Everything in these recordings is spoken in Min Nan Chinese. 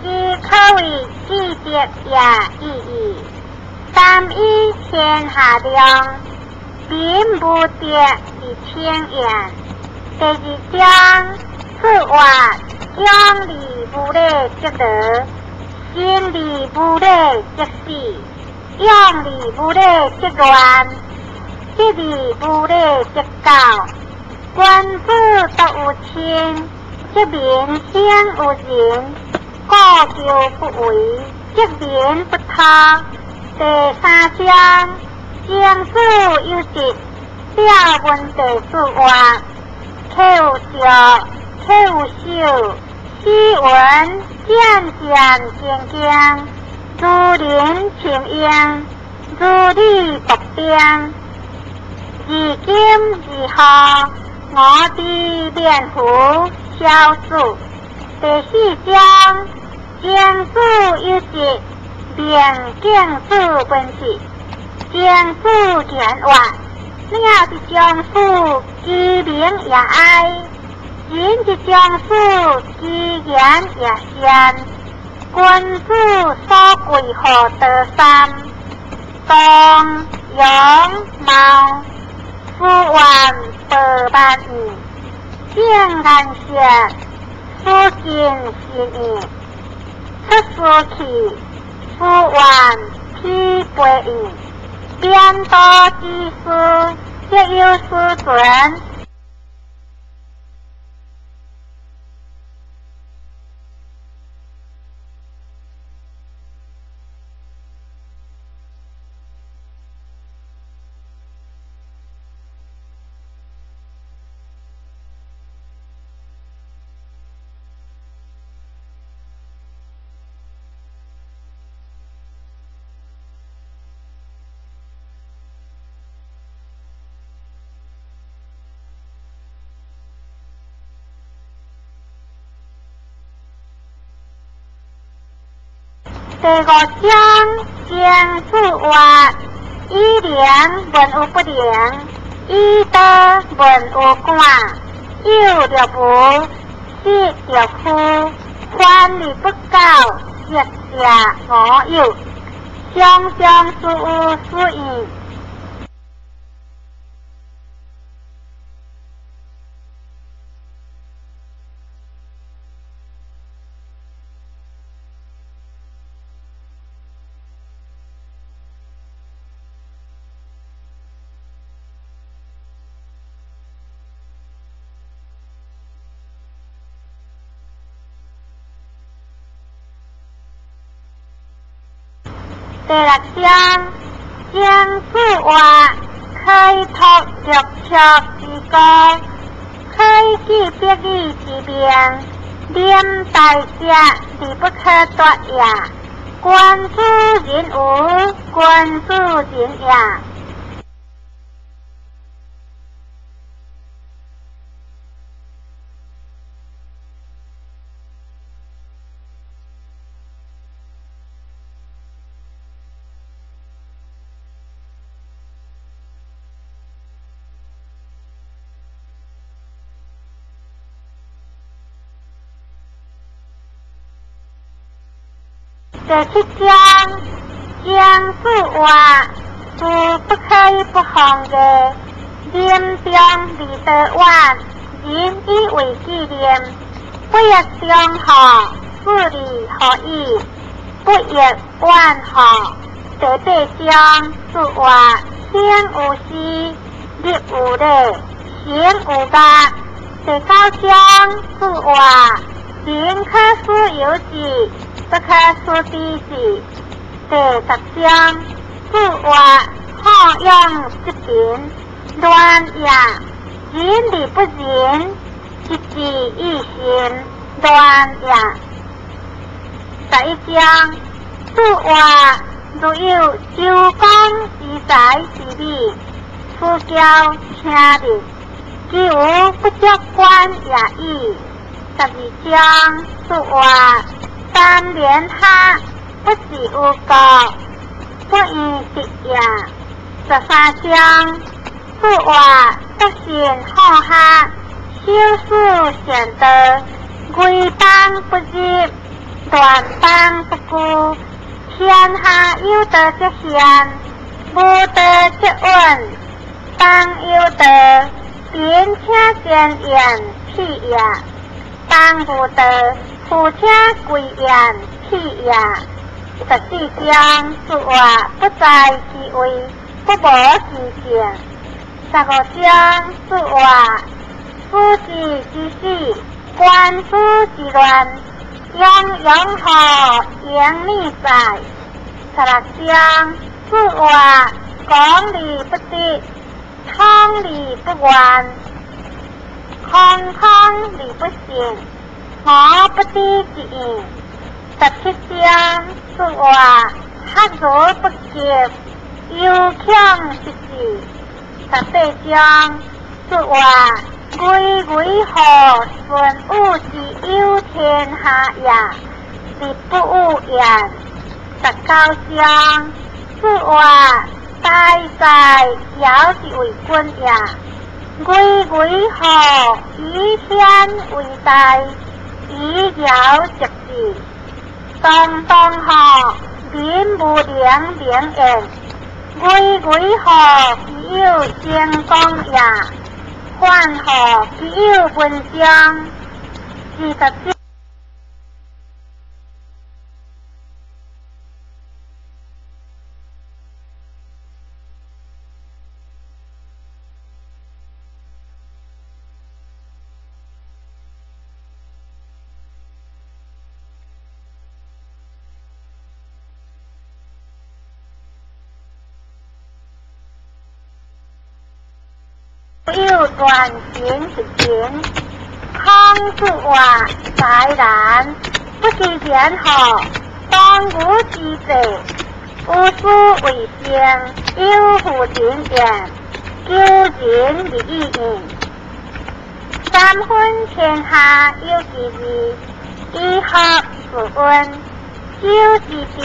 其可謂智德也已矣。三以天下量，民無德而稱焉。第二章，此話勇而無禮則勞，仁而無禮則死，勇而無禮則亂，智而無禮則狡。君子獨有親，則民興有仁；故舊不為，則民不脫。第三章，曾子有疾，了聞弟子曰：客有著，客有守，斯文戰戰兢兢，如臨深淵，如履薄冰。而今而何，我之免乎小子。第四章，曾子有疾，命敬子問之。曾子言曰：鳥之將死，其鳴也哀；人之將死，其言也善。君子所貴乎多三：動、容、貌。斯願報萬義，正顏色，思敬心意。出師去，斯願披背義。貶多之師，則有斯存。第五章，曾子曰：以能問有不能，以道問有感，有若無，失若虛，反而不教，則邪我有。常常思有思義。第六章，曾子曰：開拓六尺之高，開記百里之命，臨大石而不可奪也。君子人無，君子仁也。第七章，曾子曰：事不可以不防的，临終而道遠，仁以為紀念；不欲中乎，事而何以？不欲遠乎。第八章，子曰：生有時，立有禮，行有樂。第九章，子曰：寧可使有志，不可使知志。第十章，子曰：好勇則貧，亂也；仁而不仁，一志以心，亂也。十一章，子曰：如有周公之才之美，此教聽日，其無不足觀也已。十二章，子曰：三連下，不治有國，不以得也。十三章，子曰：德善好學，修事善道，為邦不入，断邦不居，天下有道則現，無道則隱。邦有道，民請賢言屁也；邦無道，父請貴言屁也。十四章說話不在其位，不謀其政。十五章說話死之之死，官司之亂，泱泱乎盈利在。十六章說話講而不得，通而不願，空空而不信，我不知之意。十七章說話學而不及，猶強失志。十八章說話巍巍乎孫武之有天下也，而不有焉。十九章說話大在堯之為君也，巍巍乎以天為大，以堯治之。當當乎民無能名焉，巍巍乎其有成功也，反乎其有文章。二十有断情是情，孔子话才难，不知然乎？当务之际，无私为政，有负人言，求仁而义矣。三分天下有其二，以学自温，修之德，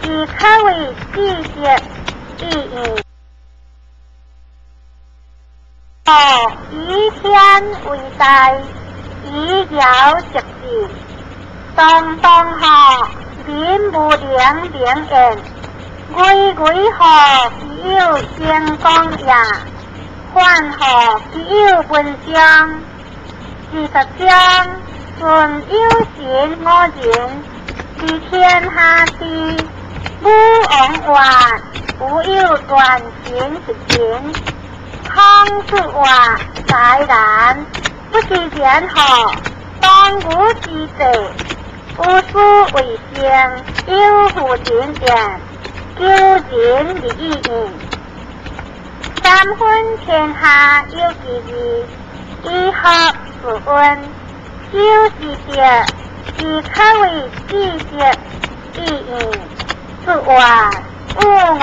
其可谓至德已矣。以天为大，以尧治之。当当乎民无能名焉，巍巍乎其有成功也，反乎其有文章。二十章舜有神五人，治天下治，武王话无有断情是情。孔子话才难，不知然乎？当务之际，无私为政，有负人言，求仁而义矣。三分天下有其二，以学自温，修之德，其可谓至德已矣。说话武王。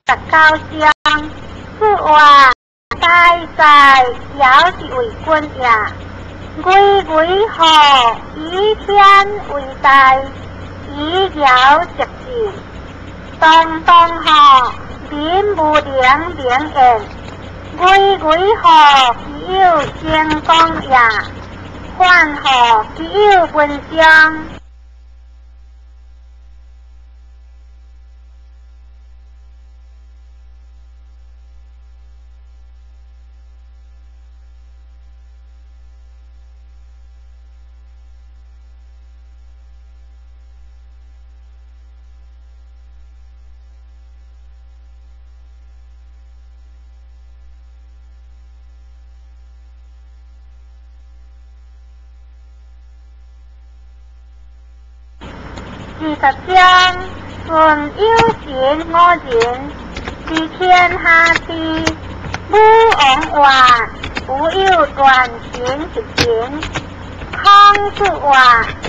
十九章说话大在尧之为君也，巍巍乎以天为大，以尧治之。当当乎民无能名焉，巍巍乎其有成功也，反乎其有文章。二十章舜有神五人，治天下治，武王话无有断情是情。孔子话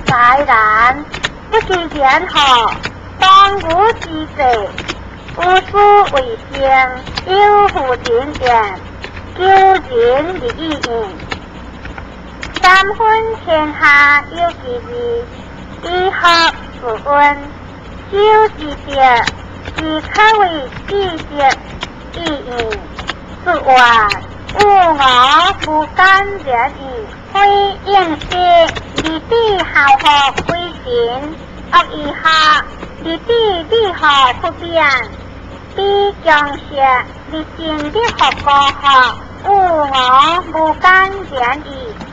才难，不知然乎？当务之际，无私为政，有负人言，求仁而义矣。三分天下有其二，以学自温，修之德，其可谓至德已矣。說云有我無間聯意，非應識離彼效福鬼神，惡意學離彼利福佛變，彼強色離真的福果福，有我無間聯意。